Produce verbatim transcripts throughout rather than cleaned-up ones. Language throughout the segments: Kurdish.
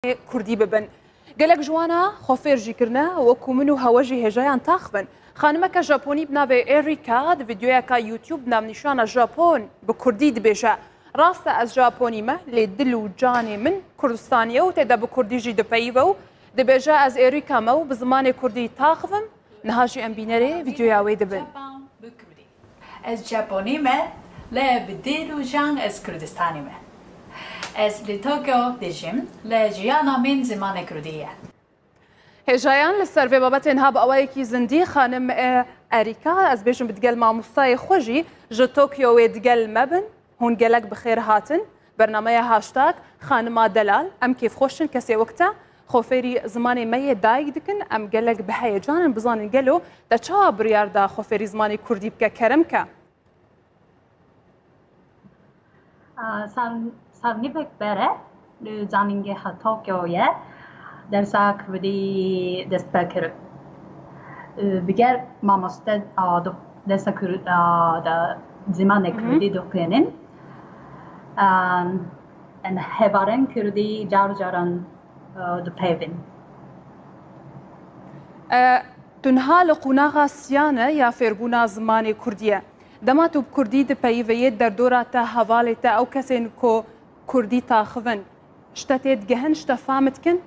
kurdî bibin. Gelek ji wana xwefêr jî kirine, wekû min û hewe jî hêjayan tax bin. Xanimeke Japonî bi navê Erika di vîdeoyeka YouTube navnîşana Japon bi kurdî dibêje, Rast e ez Japonî me, lê dil û canê min Kurdistanî ye û tê de bi kurdî jî dipeyive û dibêje, Ez Erika me û bi zimanê kurdî tax bim, niha jî em bînerê vîdeoya wê dibin. Ez Japonî me, lê bi dil û can ez Kurdistanî me. Ez li Tokyo dijîm, lê jiyana min zimanê kurdî ye. Hêjayan li ser vê babetê niha bi awayekî zindî xanim, e, Erîka, ez bêjim bi digel mamostayê xwe jî ji Tokyoyê digel me bin. Hûn gelek bi xêr hatin. Bernameya Hashtag Xanima Delal, em kêfxweş in kesê wek te xwe fêrî zimanê me yê dayik dikin. Em gelek bi heyecan in bizanin gelo te çawa biryar da xwe fêrî zimanê kurdî bike, kerem ke. Sernîvek bere li zanîngeha Tokyoyê dersa kurdî dest pê kir. Bi ger mamoste dersa zimanê kurdî dixwînin. Em hevalên kurdî car caran dipeyvin. Tu niha li qonaxa siyan e ya fêrbûna zimanê kurdî ye. Dema tu bi kurdî dipeyivî yê derdora te, hevalê te, ew kesên ku kurdî taxivin, ji te têdigehin, ji te fam dikin?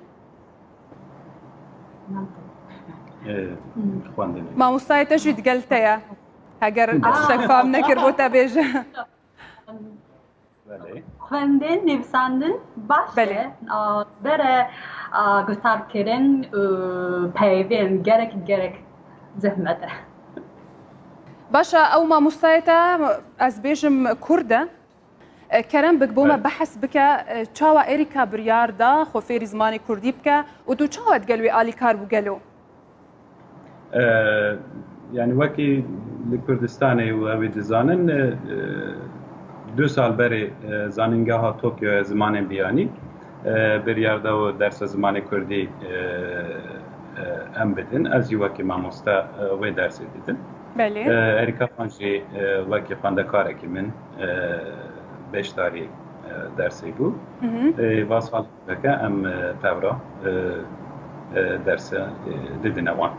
Mamostayê te jî digel te ye. Heger tiştek fam nekir bo te bêje. Xwendin, nivîsandin baş e. Bere guhdarkirin û peyvên gerek gerek zehmet e. Baş e, ew mamostayê te, ez bêjim, kurd e. Kerem bik bo me behs bike, çawa Erîka biryar da xwe fêrî zimanê kurdî bike û tu çawa digel wê alîkar bû gelo? Yanî wekî li Kurdistanê û ew ê dizanin, du sal berê Zanîngeha Tokyoya Zimanên Biyanî biryar da û dersa zimanê kurdî em bidin. Ez jî wekî mamoste wê dersê didim. Belê. Erîka Xan jî wekî xwendekarekî min beşdarî dersê bû. Va sal Deke em tevra derse didine wan.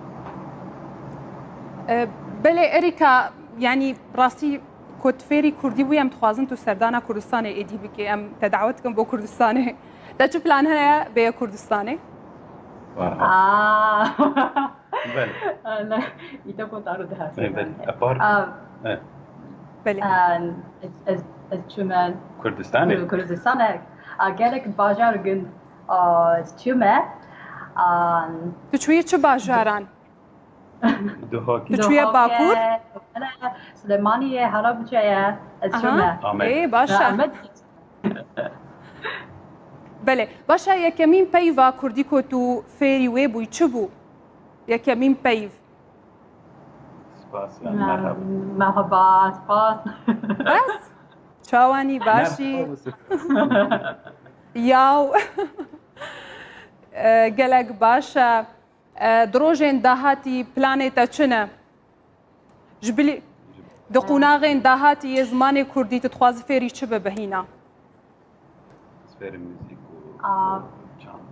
Belê Erîka, yanî rastî ku tu fêrî kurdî bûyî, em dixwazin tu serdana Kurdistanê êdî bikî. Em te dawet dikin bo Kurdistanê. Te çi plan heye bêye Kurdistanê? Aa. Belê. Îte ku taru dihesî. Belê. Epar. Belê. Ez, ez, ez çûme Kurdistanê. Kurdistanê. A, gelek bajar gund. A, ez çûme. A, Tu çûyî çi bajaran? Duhokê. Tu çûye Bakur? Silêmaniyê, Halabûçeye. Ez çûme. Ê, baş e. Belê. Baş e, yekemîn peyva kurdî ku tu fêrî wê bûyî çi bû? Yekemîn peyv. Spas, merhaba. Merhaba, spas. Bes? Çawanî, başî? Yaw. E, gelek baş e. E, di rojên dahatî planê te çi ne? Ji bilî di qonaxên dahatî yê zimanê kurdî tu dixwazî fêrî çi bibe hîna? Sferi müzik û çand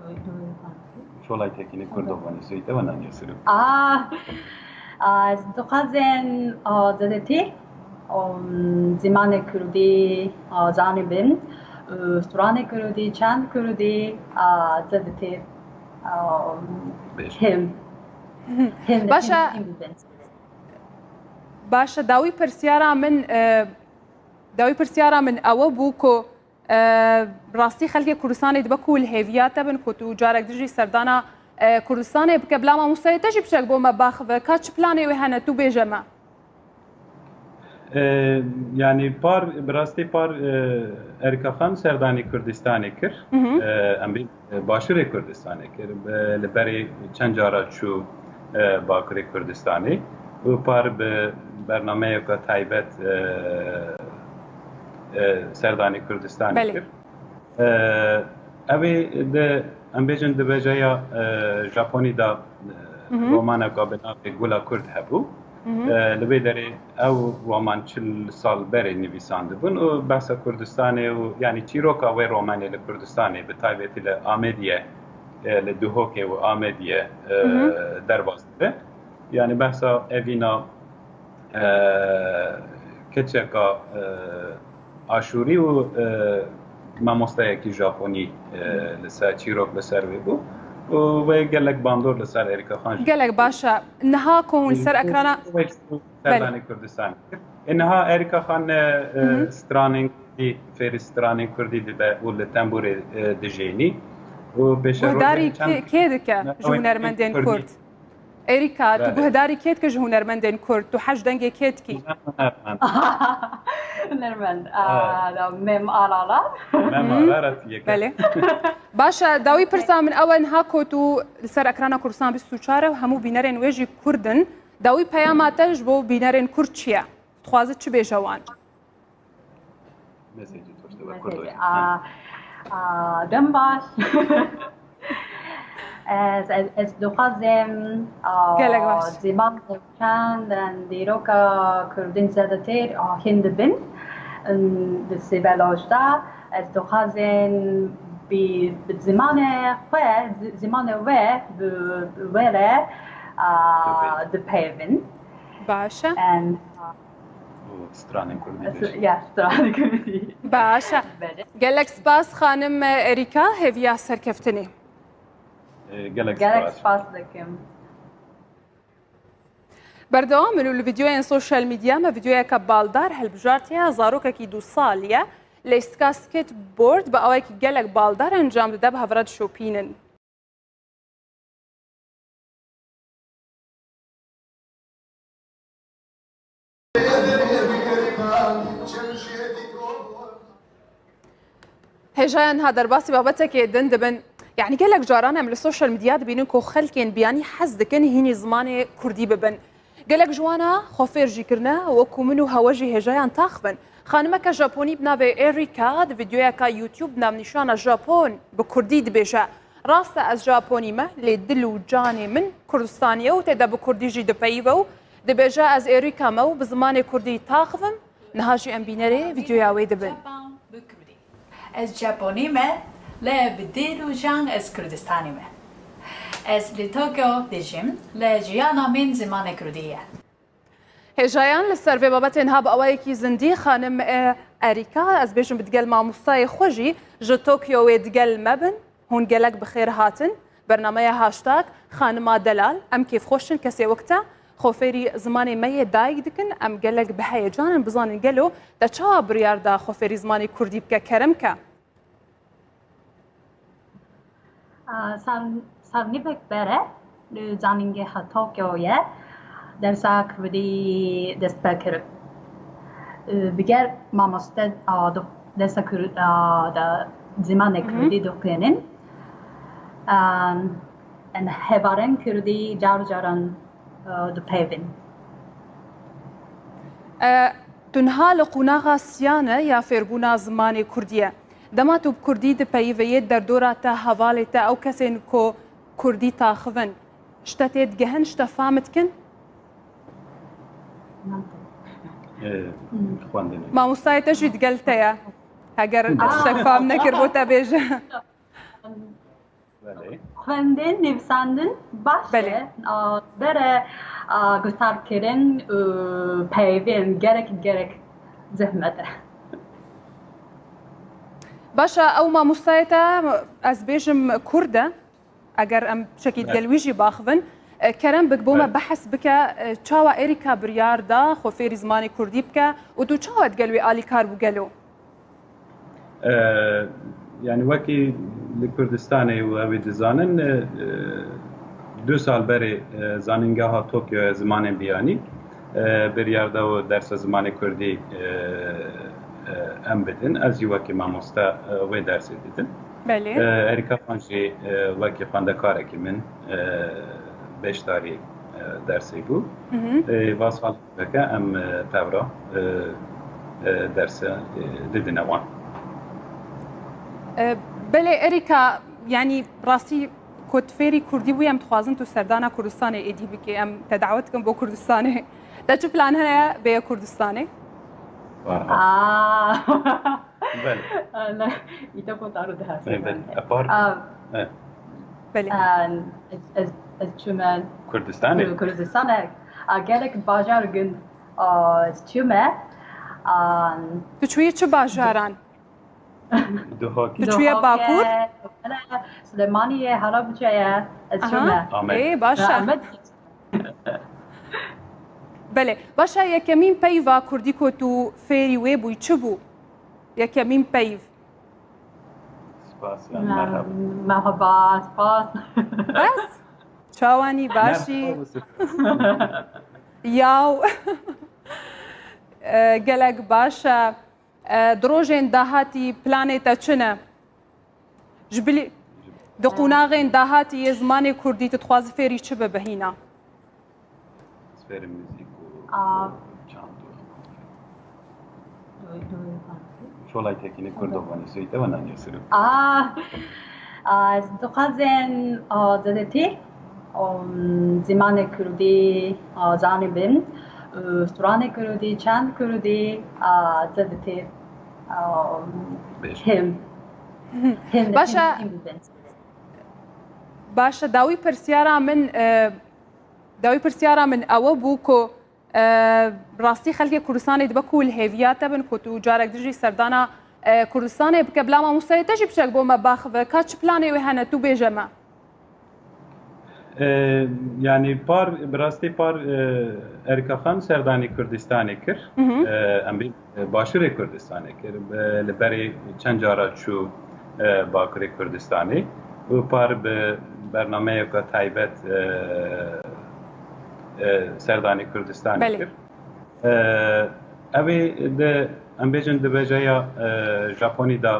û Şolay tekînê Kurdo vanê seyte ve naniye sirip. Ah, ah, ez dixwazin, ah, zedetî, um, zimanê kurdî, ah, zanibin, û stranê kurdî, çand kurdî, ah, zedetî, ah, him. Him, Başa, him, him bibin. Başa, dawî pirsyara min, e, Dawî pirsyara min ewe bû ku, e, rastî xelkê Kurdistanê dibe ku li hêviya te bin ku tu carek dijî serdana, e, Kurdistanê bike, bila mamosteyê te jî piçek bo me baxive. Ka çi planê wê hene, tu bêje me? E, yanî par, bi rastî par, e, Erîka Xan serdanî Kurdistanê kir. E, em bî Başûrê Kurdistanê kir. Bi, li berê çend cara çû, e, Bakurê Kurdistanê û par bi bernameyeke taybet, e, e, serdanî Kurdistanê Belê. kir. E, ew ê di, em bêjin di vêjeya, e, Japonî de, e, Hı hı. romaneka bi navê Gula Kurd hebû. E, li vê derê ew roman çil sal berê nivîsandibûn û behsa Kurdistanê û, yanî çîroka wê romanê li Kurdistanê, bi taybetî li Amêdiyê, e, li Duhokê û Amêdiyê, e, derbas dibe. Yanî behsa evîna, e, keçeka, e, Aşûrî û, e, mamosteyekî Japonî, e, li ser çîrok li ser wê bû û wê gelek bandor li ser Erîka Xan jî. Gelek baş e. Niha ku hûn li ser ekrana Belê. Serdanê Kurdistanê kir. E, niha Erîka Xan, e, stranên kurdî, fêrî stranên kurdî dibe û li tembûrê, e, dijênî û pêşerojên Guhdarî çend kê, kê dike ji hunermendên kurdî. Kurd? Erîka, tu Belê. Guhdarî kê dike ji hunermendên Kurd? Tu hej dengê kê dikî? Hunermend. Hunermend. Aa, da Mem Alala. Mem Alala, yeke. Belê. Baş e, dawî pirsa min ew e, niha ku tu li ser ekrana Kurdistan bîst û çar e û hemû bînerên wê jî Kurd in. Dawî peyama te ji bo bînerên Kurd çi ye? Dixwaze çi bêje wan? Mesajê to işte bak, Kurd Mesajê, olsun. Aa, aa, dem baş. Ez, ez, ez dixwazim, aa, Gelek baş. Ziman çend em dîroka Kurdîn zêdetir, aa, hîn dibin. Em, di sîbela hejda, ez dixwazim bi, bi zimanê xwe, zi-, zimanê we bi, bi were, aa, dipeyvin. Baş e. Em, Û stranên kurdî bêjî. Ya, stranên kurdî. Baş e. Belê. Gelek spas xanim Erîka, hêviya serkeftinê. E, gelek Gelek spas. Spas dikim. Berdewam in û li vîdeoyên sosyal medya me vîdeoyeke baldar hilbijartiye, zarokekî du salî ye, lîstika skateboard bi awayekî gelek baldar encam dide, bi hev re dişopînin. Hêjayan ha derbasî babetekê din dibin. Yanî gelek caran em li sosyal medya dibînin ku xelkên biyanî hez dikin hînî zimanê kurdî bibin. Gelek ji wan a xwe fêr jî kirine, wekû min û hewe jî hêjayan tax bin. Xanimeke Japonî bi navê Erika di vîdeoyeka YouTube bi navnîşana Japon bi kurdî dibêje, Rast e ez Japonî me, lê dil û canê min Kurdistanî ye û tê de bi kurdî jî dipeyive û dibêje, Ez Erika me û bi zimanê kurdî tax bim. Niha jî em bînerê vîdeoya wê dibin. Japan bi kurdî. Ez Japonî me, lê bi dil û can ez Kurdistanî me. Ez li Tokyo dijîm, lê jiyana min zimanê kurdî ye. Hêjayan li ser vê babetê niha bi awayekî zindî, xanim, e, Erîka, ez bêjim bi digel mamostayê xwe jî ji Tokyoyê digel me bin. Hûn gelek bi xêr hatin. Bernameya hashtag Xanima Delal, em kêfxweş in kesê wek te xwe fêrî zimanê me yê dayik dikin. Em gelek bi heyecan in bizanin gelo te çawa biryar da xwe fêrî zimanê kurdî bike, kerem ke. Aa, Sav-, Savnî Bekbere, li zanîngeha Tokyoyê dersa kurdî dest pê kir. Aa, bi ger mamoste, aa, do-, dersa kur-, aa, da zimanê Hı hı. kurdî dixwînin. Aa, em hevalên kurdî car caran, aa, dipeyvin. E, tu niha li qonaxa siyan e ya fêrbûna zimanê kurdî ye. Dema tu bi kurdî dipeyivî, yê derdora te, hevalê te, ew kesên ku kurdî taxivin, ji te tê digehin, ji te fam dikin? Ê, xwendinê. Mamostayê te jî digel te ye. Heger tiştek fam nekir bo te bêje. Belê. Xwendin, nivîsandin baş Belê. e. A, bere, a, guhdarkirin û peyvên gerek, gerek zehmet e. Baş e, ew mamostayê te, ez bêjim, kurd e. Eger em tiştekî Belê. digel wî jî baxivin, e, kerem bik bo me Belê. behs bike, e, çawa Erîka biryar da xwe fêrî zimanê kurdî bike û tu çawa digel wê alîkar bû gelo? E, yanî wekî li Kurdistanê û ew ê dizanin, e, e, du sal berê, e, Zanîngeha Tokyoya Zimanên Biyanî, e, biryar da û dersa zimanê kurdî, e, e, em bidin. Ez jî wekî mamoste, e, wê dersê didim. Belê. E, Erîka Xan jî, e, wekî xwendekarekî min, e, beşdarî, e, dersê bû. Hı hı. E, va sal Veke em, e, tevra, e, e, derse, e, didine wan. E, belê Erîka, yanî rastî ku tu fêrî kurdî bûyî, em dixwazin tu serdana Kurdistanê êdî bikî. Em te dawet dikin bo Kurdistanê. Te çi plan heye bêye Kurdistanê? Aa. Belê. Ne, îta pot aro de hesê. Belê. Epar. Aa, Evet. Belê. Aa, ez, ez, ez çûme Kurdistanê. Kurdistanê. Aa, gelek bajar gund. Aa, ez çûme. Aa, Tu çûyî çi bajaran? Duhok. Tu çûye Bakur? Silêmaniyê, Halabûçeye. Ez Aha. çûme. Amed. Ê, baş e. Amed. Belê. Baş e, yekemîn peyva Kurdî ku tu fêrî wê bûyî çi bû? Yekemîn peyv. Spas ya, merhaba. Merhaba, spas. Bes? Çawanî, başî? Yaw. E, gelek baş e. E, di rojên dahatî planê te çi ne? Ji bilî di qunaxên dahatî yê zimanê kurdî tu dixwazî fêrî çi bibe hîna? Sferi müzik û Aa. çand û Duy, duy, duy. Şolay tekîne Kurdovanê Seyte ve Nanya Sirif. Aa, aa, ez dixwazim, aa, zêdetî, um, zimanê kurdî, aa, zanibim. Û stranê kurdî, çand kurdî, aa, zêdetî, aa, Bêj. him. Him, Baş e. Him, him bibin. Baş e, dawî pirsyara min, e, dawî pirsyara min ewe bû ku, e, rastî xelkê Kurdistanê dibe ku li hêviya te bin ku tu carek din jî serdana, e, Kurdistanê bike, bila mamostayê te jî piçek bo me baxve, ka çi planê wê hene, tu bêje me. E, yanî par, bi rastî par, e, Erîka Xan serdanî Kurdistanê kir. Hı hı. E, em bê, e, Başûrê Kurdistanê kir. Bi, li berê çend cara çû, e, Bakurê Kurdistanê û par bi bernameyeke taybet, e, e, serdanî Kurdistanê Belê. kir. E, ew ê di, em bêjin di vêjeya, e, Japonî de, e,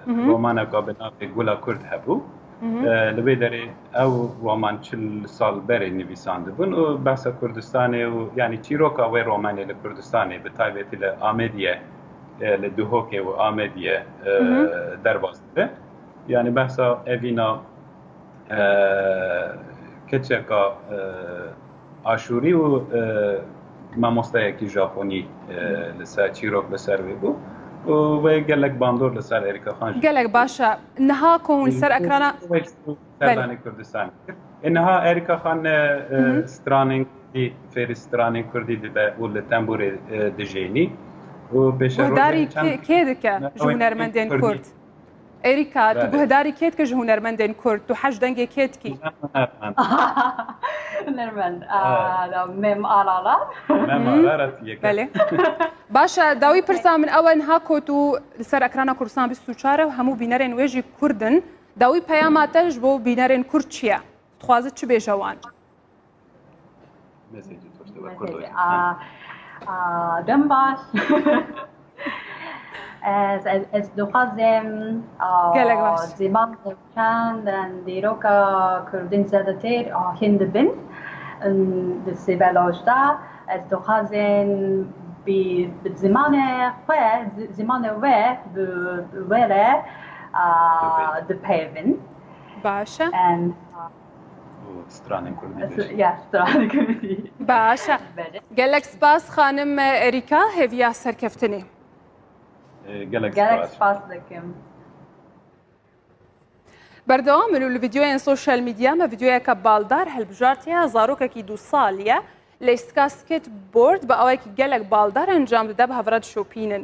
Hı hı. romaneka bi navê Gula Kurd hebû. Hı hı. E, li vê derê ew roman çil sal berê nivîsandibûn û behsa Kurdistanê û, yanî çîroka wê romanê li Kurdistanê, bi taybetî li Amêdiyê, e, li Duhokê û Amêdiyê, e, Hı hı. derbas dibe. Yanî behsa evîna, e, keçeka, e, Aşûrî û, e, mamosteyekî Japonî, e, li ser çîrok li ser wê bû û wê gelek bandor li ser Erîka Xan jî. Gelek baş e. Niha ku hûn li ser ekrana, Wê ji serdanê Kurdistanê kir. E, niha Erîka Xan, e, e, Hı hı. stranên kurdî, fêrî stranên kurdî dibe û li tembûrê, e, dijênî. Û pêşerojê Guhdarî çend kê, kê dike ji Ew ê hunermendên kurdî. Kurd? Erîka, tu Belê. Guhdarî kê dike ji hunermendên Kurd? Tu hej dengê kê dikî? Hunermend. Hunermend. Aa, da Mem Alala. Mem Alala yek. Belê. Baş e, dawî pirsa min ew e, niha ku tu li ser ekrana Kurdistan bîst û çar e û hemû bînerên wê jî Kurd in. Dawî peyama te ji bo bînerên Kurd çi ye? Dixwaze çi bêje wan? Mesajê to işte bak Mesajê. Kurdoyê. Aa, aa, dem baş. Ez, ez, ez dixwazim, aa, Gelek baş. Ziman û çand ên dîroka Kurdîn zêdetir, aa, hîn dibin. Em, di sêbelaj de ez dixwazim bi, bi zimanê xwe, zi-, zimanê we bi, bi were, aa, dipeyvin. Baş e. And, Û stranên kurdî bêjin. Ya, stranên kurdî. Baş e. Belê. Gelek spas xanim Erîka, hêviya serkeftinê. E, gelek Gelek spas. spas dikim. Berdewam in û li vîdeoyên sosyal medya me vîdeoyeke baldar hilbijartiye, zarokekî du salî ye. Leyska skateboard bi awayekî gelek baldar encam dide, bi hev re dişopînin.